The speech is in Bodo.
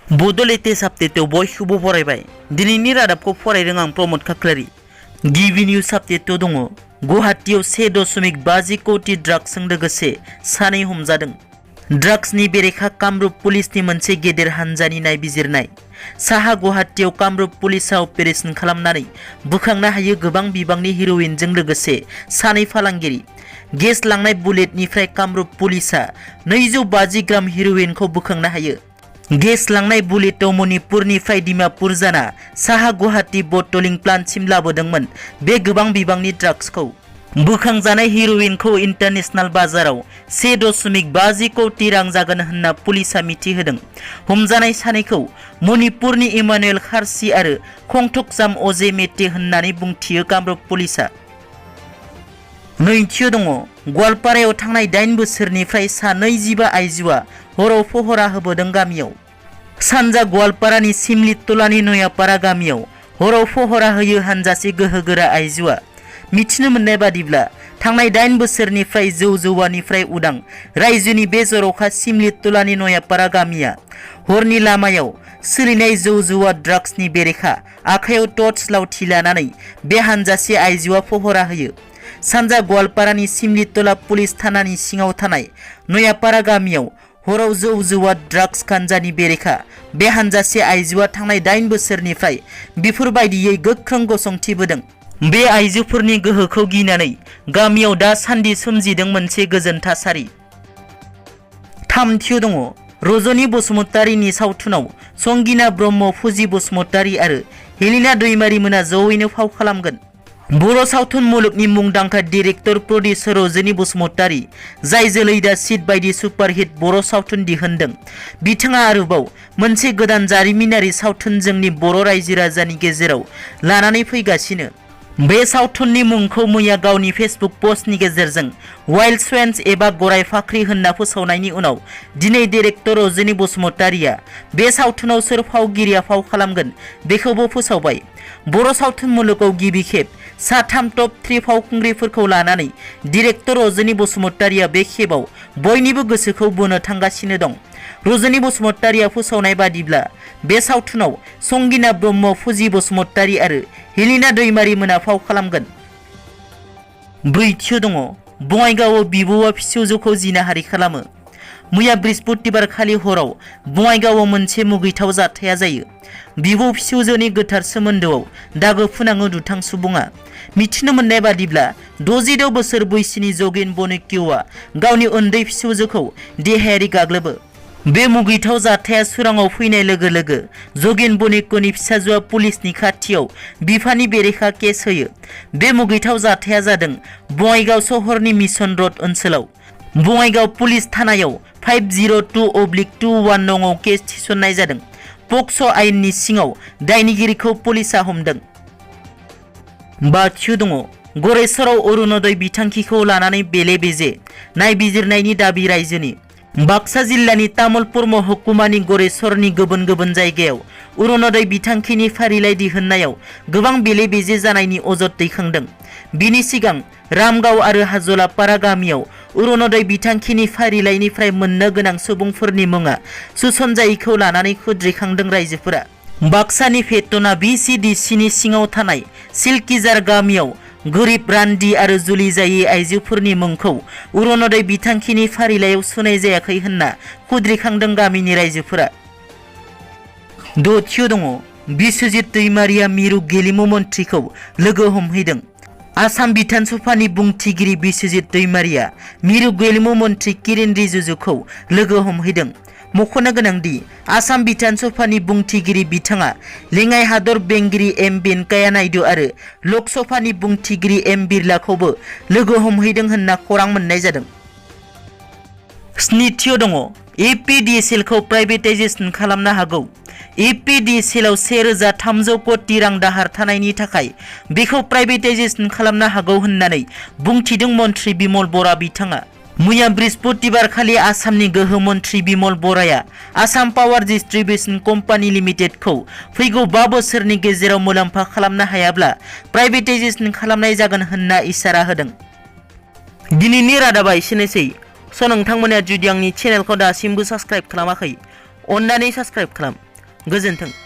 Bodo latest update बयखौबो फरायबाय दिनैनि रादाबखौ फरायदों आं प्रमोद खाख्लारि गिबि निउज आपडेट दङ गुवाहाटीयाव 1.5 कोटी ड्राग्सजों लोगोसे सानै हमजादों ड्राग्सनि बेरेखा कामरुप पुलिसनि मोनसे गेदेर हानजानि नायबिजिरनाय साहा गुवाहाटीयाव कामरुप पुलिसा अपारेशन खालामनानै बोखांनो हायो गोबां बिबांनि हेर'इनजों लोगोसे सानै फालांगिरि गेस लांनाय बुलेटनिफ्राय कामरुप पुलिसा 250 ग्राम हेर'इनखौ बोखांनो हायो गेस लांनाय बुलेटआव मणिपुरनिफ्राय डिमापुर जाना साहा गुवाहाटी बड'लेण्ड प्लान्टसिम लाबोदोंमोन बे गोबां बिबांनि ड्राग्सखौ बोखांजानाय हेर'इनखौ इन्टारनेशनेल बाजाराव 1.5 कोटी रां जागोन होनना पुलिसा मिथिहोदों हमजानाय सानैखौ मणिपुरनि इमानुएल खारसि आरो खंथकजाम अजे मेटे होननानै बुंथियो कामरुप पुलिसा नैथियाव दङ गवालपारायाव थांनाय 8 बोसोरनिफ्राय सा 25 आइजोआ हराव पहरा होबोदों गामियाव सानजा गवालपारानि सिमलितलानि नयापारा गामियाव हराव पहरा होयो हानजासे गोहोगोरा आइजोआ मिथिनो मोननाय बादिब्ला थांनाय 8 बोसोरनिफ्राय जौवानिफ्राय उदां रायजोनि बे जर'खा सिमलितलानि नयापारा गामिया हरनि लामायाव सोलिनाय जौवा ड्राग्सनि बेरेखा आखायाव टर्च लावथि लानानै बे हानजासे आइजोआ पहरा होयो सानजा गवालपारानि सिमलितला पुलिस थानानि सिङाव थानाय नयापारा गामियाव हराव जौवा ड्राग्स गान्जानि बेरेखा बे हानजासे आइजोआ थांनाय 8 बोसोरनिफ्राय बेफोरबायदियै गोख्रों गसंथिबोदों बे आइजोफोरनि गोहोखौ गिनानै गामियाव दासान्दि सोमजिदों मोनसे गोजोन थासारि थामथियाव दङ रजनी बसुमतारीनि सावथुनाव संगिना ब्रह्म फुजि बसुमतारी आरो हेलिना दैमारी मोना जयैनो फाव खालामगोन बर' सावथुन मुलुगनि मुंदांखा डिरेक्टर प्रडिउसार रजनी बसुमतारी जाय जोलै दा सिट बायदि सुपारहिट बर' सावथुन दिहुनदों बिथाङा आरोबाव मोनसे गोदान जारिमिनारि सावथुन जोंनि बर' रायजो राजानि गेजेराव लानानै फैगासिनो बे सावथुननि मुंखौ मैया गावनि फेसबुक पस्टनि गेजेरजों वाइल्ड स्वेन्स एबा गराय फाख्रि होनना फोसावनायनि उनाव दिनै डिरेक्टर रजनी बसुमतारीया बे सावथुनाव सोर फावगिरिया फाव खालामगोन बेखौबो फोसावबाय बर' सावथुन मुलुगाव गिबि खेब साथाम टप 3 फावखुंग्रिफोरखौ लानानै डिरेक्टर रजनी बसुमतारीया बे खेबाव बयनिबो गोसोखौ बोनो थांगासिनो दं रजनी बसुमतारीया फोसावनाय बादिब्ला बे सावथुनाव संगिना ब्रह्म फुजि बसुमतारी आरो हेलिना दैमारी मोना फाव खालामगोन ब्रैथियाव दङ बङाइगावआव बिबौआ फिसौजोखौ जिनाहारि खालामो मैया बृहस्पतिबार खालि हराव बङाइगावआव मोनसे मुगैथाव जाथाया जायो बिबौ फिसौजोनि गोथार सोमोन्दोआव दागो फुनाङो दुथां सुबुङा मिथिनो मोननाय बादिब्ला 66 बोसोर बैसोनि जगिन बनिकिउआ गावनि उन्दै फिसौजोखौ देहायारि गाग्लोबो बे मुगैथाव जाथाया सोराङाव फैनाय लोगो लोगो जगिन बनिकनि फिसाजोआ पुलिसनि खाथियाव बिफानि बेरेखा केस होयो बे मुगैथाव जाथाया जादों बङाइगाव सहरनि मिशन रड ओनसोलाव बङाइगाव पुलिस थानायाव 502/21 नङाव केस थिसननाय जादों पक्स' आयेननि सिङाव दायनिगिरिखौ पुलिसा हमदों बाथियाव दङ गरेस्वराव अरुणोदय बिथांखिखौ लानानै बेले बेजे नायबिजिरनायनि दाबि रायजोनि बाक्सा जिल्लानि तामुलपुर महकुमानि गरेस्वरनि गुबुन जायगायाव अरुणोदय बिथांखिनि फारिलाइ दिहुननायाव गोबां बेले बेजे जानायनि अजद दैखांदों बिनि सिगां रामगाव आरो हाजलापारा गामियाव अरुणोदय बिथांखिनि फारिलाइनिफ्राय मोननो गोनां सुबुंफोरनि मुङा सुसनजायैखौ लानानै खुद्रिखांदों रायजोफोरा बाक्सानि फेटना BCDCनि सिङाव थानाय सिल्किजार गामियाव गोरिब रान्दि आरो जुलि जायै आइजोफोरनि मुंखौ अरुणोदय बिथांखिनि फारिलाइयाव सोनाय जायाखै होनना खुद्रिखांदों गामिनि रायजोफोरा दथियाव दङ बिस्वजित दैमारिया मिरु गेलेमु मन्थ्रिखौ लोगो हमहैदों आसाम बिधान सभानि बुंथिगिरि बिस्वजित दैमारिया मिरु गेलेमु मन्थ्रि किरेन रिजिजुखौ लोगो हमहैदों मख'नो गोनांदि आसाम बिधान सभानि बुंथिगिरि बिथाङा लेङाइ हादर बेंगिरि एम वेंकाया नायडु आरो लक सभानि बुंथिगिरि एम बिरलाखौबो लोगो हमहैदों होनना खौरां मोननाय जादों स्निथियाव दङ APDSLखौ प्राइभेटाइजेसन खालामनो हागौ APDSLआव 1300 कोटी रां दाहार थानायनि थाखाय बेखौ प्राइभेटाइजेसन खालामनो हागौ होननानै बुंथिदों मन्थ्रि बिमल बरा बिथाङा मैया बृहस्पतिबार खालि आसामनि गोहो मन्थ्रि बिमल बराया आसाम पावार डिस्ट्रिबिउसन कम्पानि लिमिटेडखौ फैगौ 5 बोसोरनि गेजेराव मुलाम्फा खालामनो हायाब्ला प्राइभेटाइजेसन खालामनाय जागोन होनना इसारा होदों दिनैनि रादाबा एसेनोसै नोंथांमोना जुदि आंनि चेनेलखौ दासिमबो साबस्क्राइब खालामाखै अन्नानै साबस्क्राइब खालाम गोजोन्थों।